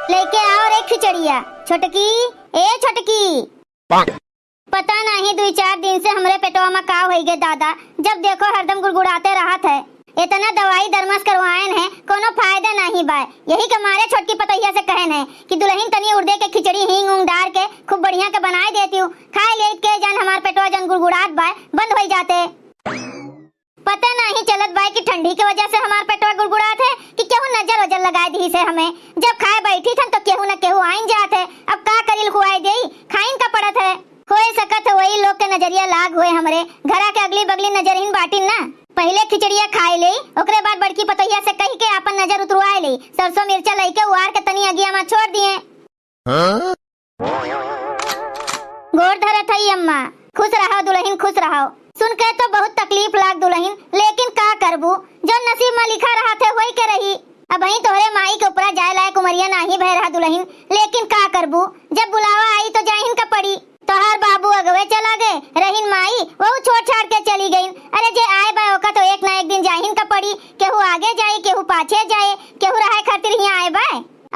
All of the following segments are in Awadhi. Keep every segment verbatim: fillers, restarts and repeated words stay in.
लेके आओ रे खिचड़िया। छोटकी, ए छोटकी। पता नाहीं दुई चार दिन से हमरे पेटवा मा का होई गे दादा, जब देखो हरदम गुड़गुड़ाते रहत है। इतना दवाई दरमस करवाएन है, कोनो फायदा नाहीं बाय। यही के मारे छोटकी पतोहिया से कहेन है कि दुलहिन तनी उड़दे के खिचड़ी हींग ऊंग डार के खूब बढ़िया के बनाए देतिउ, खाए लेइत के जान हमार पेटवा जन गुड़गुड़ात बाय, बंद होई जाते। पता नाहीं चलत बाय कि ठंडी के वजह से हमार पेटवा गुड़गुड़ात है कि केहू नजर वजर लगाए दिहिस है हमें। जब खाए बैठी थन तो केहू न केहू आइन जात है, अब का करिल, खुआए देई, खाइन का पड़त है। होए सकत है वही लोग के नजरिया लाग होए हमरे, घरा के अगली बगली नजरहीन बाटिन ना। पहिले खिचड़िया खाए लेई, ओकरे बाद बड़की पतोहिया से कहि के आपन नजर उतरवाए लेई, सरसों मिर्चा लइके उआर के तनी अगिया मा छोड़ दिए। हाँ? गोड़ धरत हई अम्मा, खुश रहो दुलहिन, खुश रहो। सुन के तो बहुत तकलीफ लाग दुलहिन, लेकिन का करबू, जौन नसीब मा लिखा रहत है, होई के रही। अबहीं तोहरे माई के ऊपरा जाए लायक उमरिया नाहीं भय रहा दुलहिन, लेकिन का करबू, जब बुलावा आई तो जाहिन का पड़ी। तोहार बाबू अगवे चला गए, रहिन माई, वहू छोड़ छाड़ के चली गईन। अरे जे आए बा ओका तो एक ना एक दिन जाहिन का पड़ी, केहू आगे जाए, केहू पाछे जाए, केहू रहे खातिर हियां आए बा।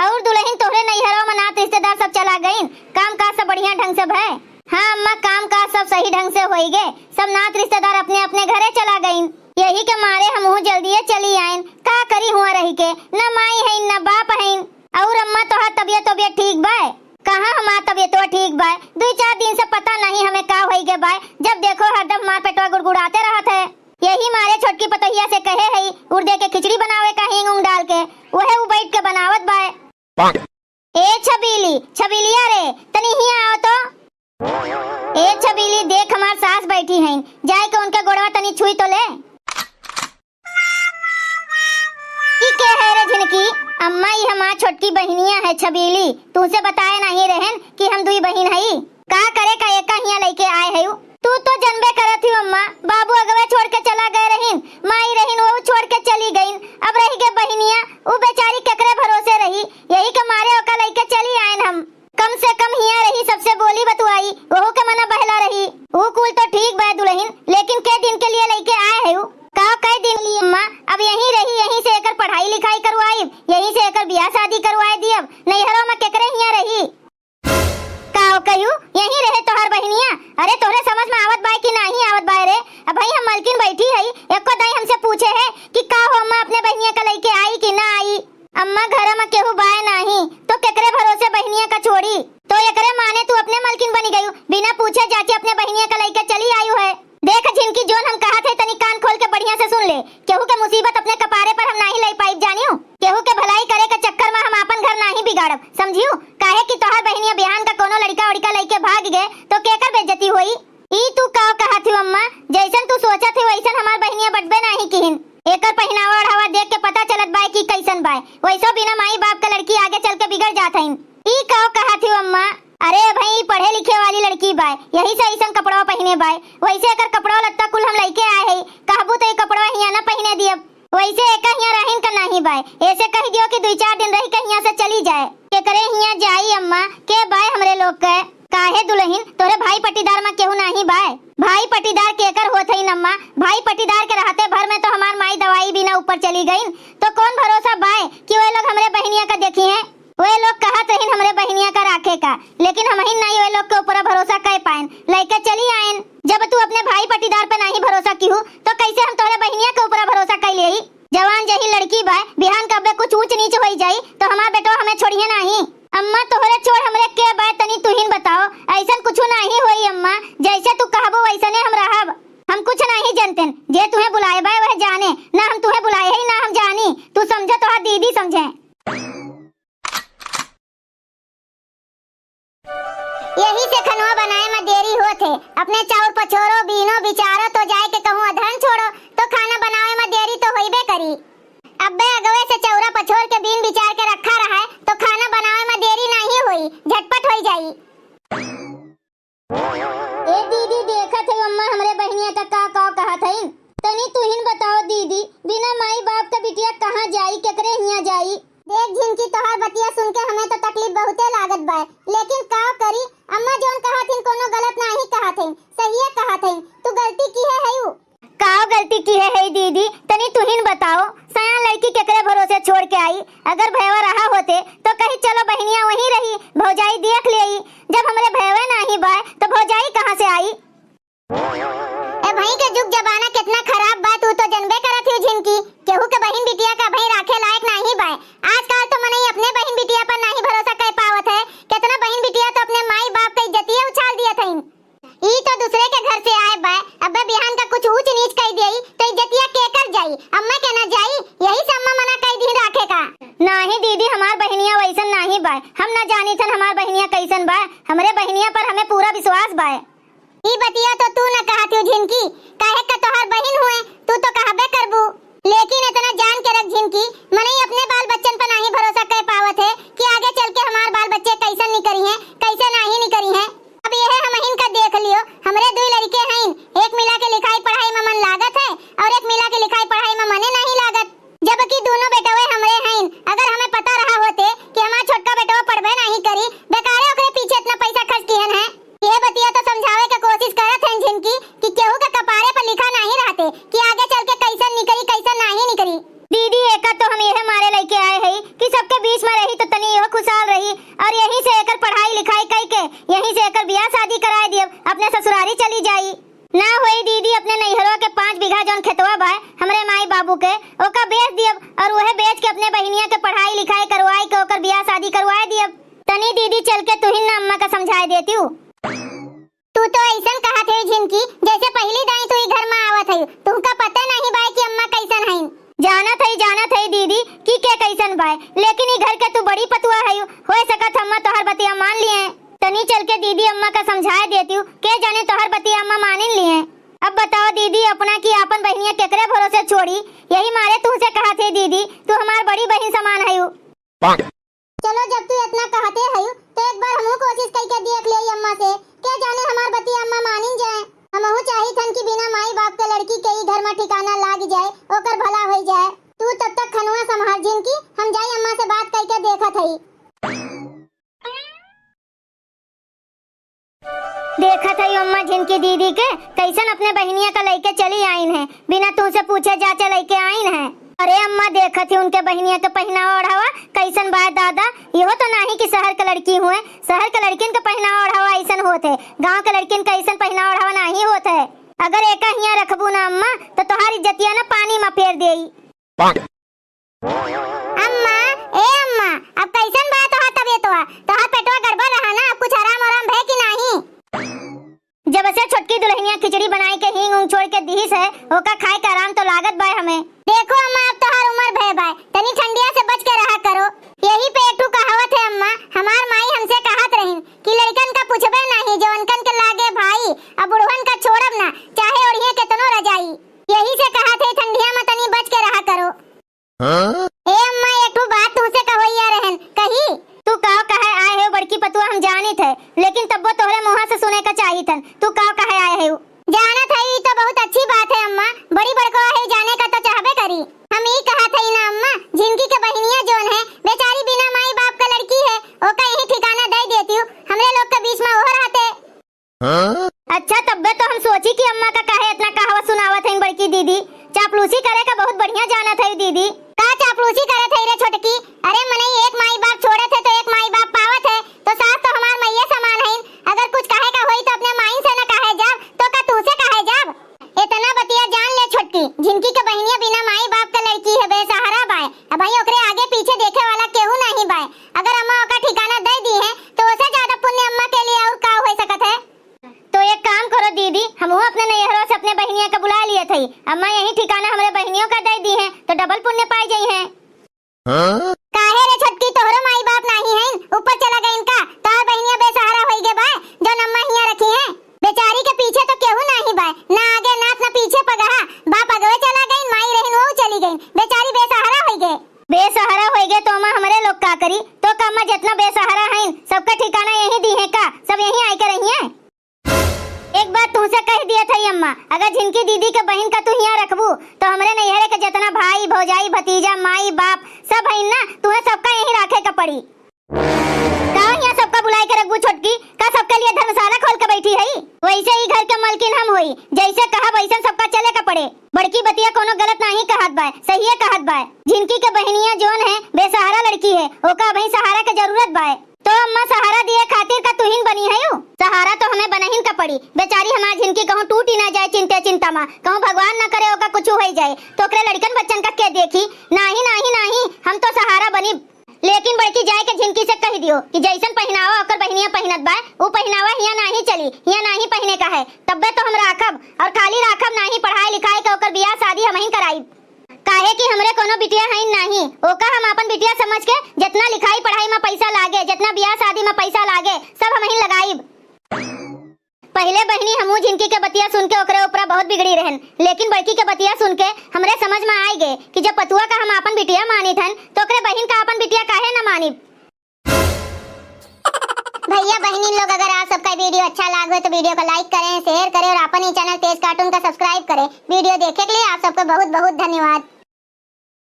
अउर दुलहिन तोहरे नैहरवा मा नात रिश्तेदार सब चला गईन, काम काज सब बढ़िया ढंग से भय? हाँ अम्मा, काम काज सब सही ढंग से होई गे, सब नात रिश्तेदार अपने अपने घरे चला गईन। यही के मारे हमहू जल्दिए चली आइन, का करी हुआं रहि के, न माई हईन न बाप हईन। अउर अम्मा तोहार तबियत तबियत ठीक बाय? कहाँ हमार तबियतवा ठीक बाय, दुई चार दिन से पता नाहीं हमें का होई गे बाय, जब देखो हरदम हमार पेटवा गुड़गुड़ाते रहत है। यही मारे छोटकी पतोहिया से कहे हई, उड़दे के खिचड़ी बनावे का हींग ऊंग डाल के, वहे उ बैठ के बनावत बाय। ए छबीली, छबीलिया रे, तनी हियां आओ तो। ए छबीली, देख हमार सास बैठी हईन, जाए के उनके गोड़वा तनी छुई तो ले। ई के है रे झिनकी? अम्मा, ई हमार छोटकी बहिनिया है छबीली, तुहसे बताए नाहीं रहेन कि हम दुई बहिन हई। का करे का एका हियां लइके आए हयू? तू तो जनबे करत ही अम्मा, बाबू अगवे छोड़ के चला गए रहिन, माई रहिन वहू छोड़ के चली गईन, अब रहि गे बहिनिया, उ बेचारी केकरे भरोसे रही, यही के मारे ओका लइके चली आएन हम। कम से कम हियां रही, सबसे बोली बतुआई, वहू के मना बहला रही। उ कुल तो ठीक बा दुलहिन, लेकिन के दिन के लिए लइके आए हयू? का कई दिन लिए अम्मा? अब यहीं रही, यहीं से एकर पढ़ाई लिखाई करवाइब, यहीं से एकर बियाह शादी करवाए दियब। नैहरवा मा केकरे हियां रही? का कहियो, यहीं रहे तोहार बहिनिया? अरे तोहरे समझ मा आवत बाय कि नाहीं आवत बाय रे? अबहीं हम मलकिन बैठी हई, एको दाई हमसे पूछे है कि का हो अम्मा, अपने बहिनिया का लइके आई कि ना आई? अम्मा, घरा मा केहू बाय नाहीं, तो केकरे भरोसे बहिनिया का छोड़ी? तो एकरे माने तू अपने मलकिन बनी गयू, बिना पूछे जाचे अपने बहिनिया का लइके चली आयू है। देख झिनकी, जौन हम कहत है तनी कान खोल के बढ़िया से सुन ले। केहू के मुसीबत अपने कपारे पर हम नाहीं लई पाइब जानियो। केहू के भलाई करे के चक्कर मा हम आपन घर नाहीं बिगाड़ब, समझियो? काहे कि तोहार बहिनिया बिहान का कोनो लड़िका वड़िका लइके भाग गए तो केकर बेइज्जती होई? ई तू का कहत हियो अम्मा? जइसन तू सोचत हियो वइसन हमार बहिनिया बटबे नाहीं किहिन। एकर पहिनावा ओढ़ावा देख के पता चलत बाय कि कइसन बाय। वइसो बिना माई बाप के लड़की आगे चल के बिगड़ जात हइन। ई का कहत हियो अम्मा? अरे भाई, ई पढ़े लिखे वाली लड़की बाय, यही से अइसन कपड़वा पहिने बाय। वइसे एकर कपड़वा लत्ता कुल हम लइके आए हई, कहबू तो ई कपड़वा हियां न पहिने दियब। वइसे एका हियां रहिन का नाहीं बाय, ऐसे कहि दियो कि दुई चार दिन रहि के हियां से चली जाए। केकरे हियां जाई अम्मा, के बाय हमरे लोग के? काहे दुलहिन, तोहरे भाई पटीदार मा केहू नाहीं बाय? भाई पटीदार केकर होत हइन अम्मा? भाई पटीदार के रहते भर में तो हमार माई दवाई बिना ऊपर चली गईन, तो कौन भरोसा बाय कि वे लोग हमरे बहिनिया का देखिहैं? वे लोग कहत रहिन हमरे बहिनिया का राखे का, लेकिन हमहिन नाहीं वे लोग के ऊपरा भरोसा कइ पाएन, लइके चली आएन। जब तू अपने भाई पटीदार पे नाहीं भरोसा किहू, तो कइसे हम तोहरे बहिनिया के ऊपरा भरोसा कइ लेई? जवान जही लड़की बाय, बिहान का अब्बे कुछ ऊंच नीच होई जाई, तो हमार बेटवा हमें छोड़िहैं नाहीं। अम्मा, तोहरे छोड़ हमरे के बाय, तनी तुहिन बताओ। अइसन कुछु नाहीं होई अम्मा, जइसे तू कहबो वइसने हम रहब। हम कुछ नाहीं जनतेन, जे तुहें बुलाए बाय वह जाने, ना हम तुहें बुलाए हई ना हम जानी। तू समझे तोहार दीदी समझे। यही से खनवा बनाए मा देरी होत है। अपने चाउर पछोरो, बीनो, बिचारो तो जाए के कहूँ अधरन छोड़ो, तो खाना बनावे मा देरी तो होइबे करी। अब्बे अगवे से चौरा पछोर के बीन बिचार के रखा रहे, तो खाना बनावे मा देरी नाहीं होई, झटपट होई जाई। ए दीदी, देखत है अम्मा हमरे बहिनिया का का का कहत हईन। तनी तुहिन बताओ दीदी, बिना माई बाप का बिटिया कहाँ जाई, केकरे हियां जाई? देख झिनकी, तोहार बतिया सुन के हमें तो तकलीफ बहुते लागत बा, लेकिन का करी, अम्मा जौन कहत हिन कोनो गलत नाहीं कहत हिन, सहिए कहत हिन। तू गलती किहे हयू। काव गलती किहे हई दीदी, तनी तुहिन बताओ, सयान लड़की केकरे भरोसे छोड़ के आई? अगर भयवा रहा होते तो कही चलो बहिनिया वहीं रही, भौजाई देख लेई। जब हमरे भयवे नाहीं बाय तो भौजाई कहाँ से आई? ए भाई के जुग जमाना केतना खराब बा, तू तो जनबे करत हिउ झिनकी। केहू के बहिन बिटिया का भाई राखे लायक नाहीं बाय। आजकल तो मनई अपने बहिन बिटिया पर नाहीं भरोसा कर पावत है। केतना बहिन बिटिया तो अपने माई बाप के इज्जतिये उछाल दियत हईन। ई तो दूसरे के घर से आए बाय, अब्बे बिहान का कुछ ऊंच नीच कई देई तो इज्जतिया केकर जाई? अम्मा के ना जाई? यही से अम्मा मना कई दी राखे का। नाहीं दीदी, हमार बहिनिया वैसन नाहीं बाय, हम ना जानी थन हमार बहिनिया कैसन बाय। हमरे बहिनिया पर हमें पूरा विश्वास बाय। ई बतिया तो तू ना कहत हिउ झिनकी, काहे का तोहार बहिन हुए, तू तो कहबे करबू। लेकिन इतना जान के रख झिनकी, मनई अपने बाल बच्चन पर नाहीं भरोसा कर पावत है कि आगे चल के हमार बाल बच्चे कैसन निकरी हैं, कैसे नाहीं निकरी हैं। अब यह हमहिन का देख लियो, हमरे दुई लड़के हईन, एक मिला के लिखाई पढ़ाई में मन लागत है और एक मिला के लिखाई पढ़ाई में मने नाहीं लागत। जबकि दोनों बेटवे हमरे हईन, अगर हमें पता रहा होते कि हमार छोटका बेटवा पढ़बे नाहीं करी, बेकारे ओकरे पीछे इतना पैसा खर्च किहन है। ये बतिया तो समझावे के कोशिश करत हन झिनकी कि केहू के कपारे पर लिखा नाहीं रहते कि आगे चल के कैसन निकरी, कैसन नाहीं निकरी। दीदी, एका तो हम यह मारे लइके आए हई कि सबके बीच में रही तो तनी इहो खुशहाल रही, और यहीं से एकर पढ़ाई लिखाई कई के यहीं से एकर बियाह शादी कराए दियब, अपने ससुरारी चली जाई। ना होई दीदी, अपने नैहरवा के पाँच बीघा जौन खेतवा बाय हमरे माई बाबू के, ओका बेच दियब और उहे बेच के अपने बहिनिया के पढ़ाई लिखाई करवाई के ओकर बियाह शादी करवाए दियब। तनी दीदी चल के तुहिन ना अम्मा का समझाए देतिउ। तू तो ऐसन कहत है झिनकी, जैसे पहली दाई तू ई घर में आवत है, तुमका पता नहीं बाय कि अम्मा कैसन हईन। जानत है, जानत है दीदी कि के कैसन बाय, लेकिन ई घर के तू बड़ी पतुआ है, हो सकत अम्मा तोहर बतिया मान लिए। तनी चल के दीदी अम्मा का समझाए देतिउ, के जाने तोहर बतिया अम्मा मानिन लिए। अब बताओ दीदी, अपना की आपन बहिनिया केकरे भरोसे छोड़ी? यही मारे तुहसे कहत है दीदी, तू हमार बड़ी बहिन समान हयू। चलो, जब तू इतना कहते हयू, तो एक बार हमहू कोशिश कइके देख लेई अम्मा से, के जाने हमार बतिया अम्मा मानिन जाए। हमहू चाहित हन कि बिना माई बाप के लड़की के ई घर में ठिकाना लाग जाए, ओकर भला होई जाए। तू तब तक खनवा संभाल झिनकी, हम जाई अम्मा से बात कइके देखत हई। देखत हई अम्मा झिनकी दीदी के, कैसन अपने बहिनिया का लइके चली आइन है, बिना तुमसे पूछे जाचे लइके आइन है। अरे अम्मा, देखत ही उनके बहिनिया के पहिनावा ओढ़ावा कैसन बाय दादा, इहो तो नाही कि शहर के लड़की हुए, शहर के लड़किन के पहिनावा ओढ़ावा ऐसन होत है, गाँव के लड़किन के ऐसन पहिनावा ओढ़ावा नाही होत है। अगर एका हियाँ रखबू ना अम्मा, तो तोहार इज्जतिया ना पानी में फेर देई। अम्मा, ए अम्मा, अब कैसन बा तोहार तबियतवा? तोहार पेटवा गड़बड़ रहा ना, अब कुछ आराम आराम भे कि नाही? जब से छोटकी दुल्हनिया खिचड़ी बनाई के हींग ऊंग छोड़ के दिहिस है, ओका खाए के आराम तो लागत बाय हमें। देखो अम्मा, अब तोहार उम्र भे बाय, तनी ठंडिया से बच के रहा करो। यही पे एक ठो कहावत है अम्मा, हमार माई हमसे कहत रहिन कि लड़कन का पूछबे नाही, जवनकन के लागे भाई, अब बुढ़वन का छोड़ब ना, चाहे ओढ़िए केतनो रजाई। यही से कहत है ठंडिया में तनी बच के रहा करो। हाँ? ए अम्मा, एक ठो बात तुहसे कहोइया रहन, कही? तू काव कहे आए हो बड़की पतुआ, हम जानित है, लेकिन तब्बो तोहरे मुँहा से सुने का चाहित हन। तू काव कहे आए हो? जानत है, ई तो बहुत अच्छी बात है अम्मा, बड़ी बड़को है, जाने का तो चाहबे करी। हम ई कहत है ना अम्मा, झिनकी के बहिनिया जौन है, बेचारी बिना माई बाप का लड़की है, ओका यही ठिकाना दे देती हूँ, हमरे लोग के बीच में वो रहते। हाँ? अच्छा, तब्बे तो हम सोची कि अम्मा का काहे इतना कहावत सुनावत हईन बड़की दीदी। चापलूसी करे का बहुत बढ़िया जानत हई दीदी। का चापलूसी करत हई रे छोटकी? अरे मनई एक माई बाप छोड़त है तो एक माई बाप पावत है, तो सास तो हमार मइये समान हईन। अगर कुछ कहे का होई तो अपने माई से न कहे जाब, तो का तुहसे कहे जाब? इतना बतिया जान ले छोटकी, झिनकी के बहिनिया बिना माई बाप के लड़की है, बेसहारा बाय। अब भाई ओकरे आगे पीछे देखे वाला केहू नहीं बाय। अगर अम्मा ओका ठिकाना दे दी है तो ओसे ज्यादा पुण्य अम्मा के लिए और का हो सकत है? तो एक काम करो दीदी, हमहू अपने नैहरों से अपने बहिनिया का बुला लिए थे। अम्मा यही ठिकाना हमरे बहिनियों का दे दी है तो डबल पुण्य पाई जाई है। हाँ? काहे रे छोटकी, तोहरो माई बाप नाही हैं, ऊपर चला गईन का? तोहर बहिनिया बेसहारा होई गे बाय, जौन अम्मा हियां रखी हैं। बेचारी के पीछे तो केहू नाही बाय, ना आगे नात ना पीछे पगहा। बाप अगवे चला गईन, माई रहिन वो चली गईन, बेचारी बेसहारा होई गे। बेसहारा होई गे तो अम्मा हमरे लोग का करी? तो का अम्मा जितना बेसहारा हैं सबका ठिकाना यही दी है का? सब यही आए के रही हैं। एक बात तुहसे कह दिए थे अम्मा, अगर झिनकी दीदी के बहिन का तू हियां रखबू तो हमरे नैहरे के जितना भाई भौजाई भतीजा माई बाप सब है ना, तुहे सबका यहीं राखे के पड़ी। का हियां सबका बुलाए के रखबू छोटकी? का सबके लिए धर्मशाला खोल के बैठी है? जैसे ही घर के मलकिन हम होई, जैसे कहब वैसन सबका चले का पड़े। बड़की बतिया कोनो गलत नाहीं कहत बाय, सहिए कहत बाय। झिनकी के बहिनिया जौन है, बेसहारा लड़की है, ओका अबहीं सहारा के जरूरत बाय। तो अम्मा, सहारा दिए खातिर का तुहिन बनी हयू? सहारा तो हमें बनहिन का पड़ी। बेचारी हमार झिनकी कहूँ टूट ही ना जाए चिंते चिंता मा, कहूँ भगवान ना करे ओका कुछ होई जाए, तो ओकरे लड़िकन बच्चन का के देखी? नाहीं, नाहीं, नाहीं, हम तो सहारा बनी। लेकिन बड़की जाए के झिनकी से कहि दियो कि जैसन पहिनावा ओकर बहिनिया पहिनत बाय, उ पहिनावा हियाँ नाहीं चली, हियाँ नाहीं पहिने का है। तब्बे तो हम राखब, और खाली राखब नाहीं, पढ़ाई लिखाई के ओकर बियाह शादी हमहिन कराइब। काहे कि हमरे कोनो बिटिया हइन नाहीं, ओका हम आपन बिटिया समझ के जितना लिखाई पढ़ाई मा पैसा लागे, जितना बियाह शादी मा पैसा लागे, सब हमहिन लगाइब। पहिले बहिनी हमू झिनकी के बतिया सुन के ओकरे ऊपरा बहुत बिगड़ी रहन, लेकिन बड़की के बतिया सुन के हमरे समझ मा आइ गे कि जब पतुआ का हम आपन बिटिया मानित हन, तो ओकरे बहिन का आपन बिटिया काहे न मानिब? भैया बहिनी लोग, अगर आप सबका video अच्छा लाग हो तो video को like करें, share करें और आपन ही channel तेज cartoon का subscribe करें। Video देखे के लिए आप सबको बहुत बहुत धन्यवाद।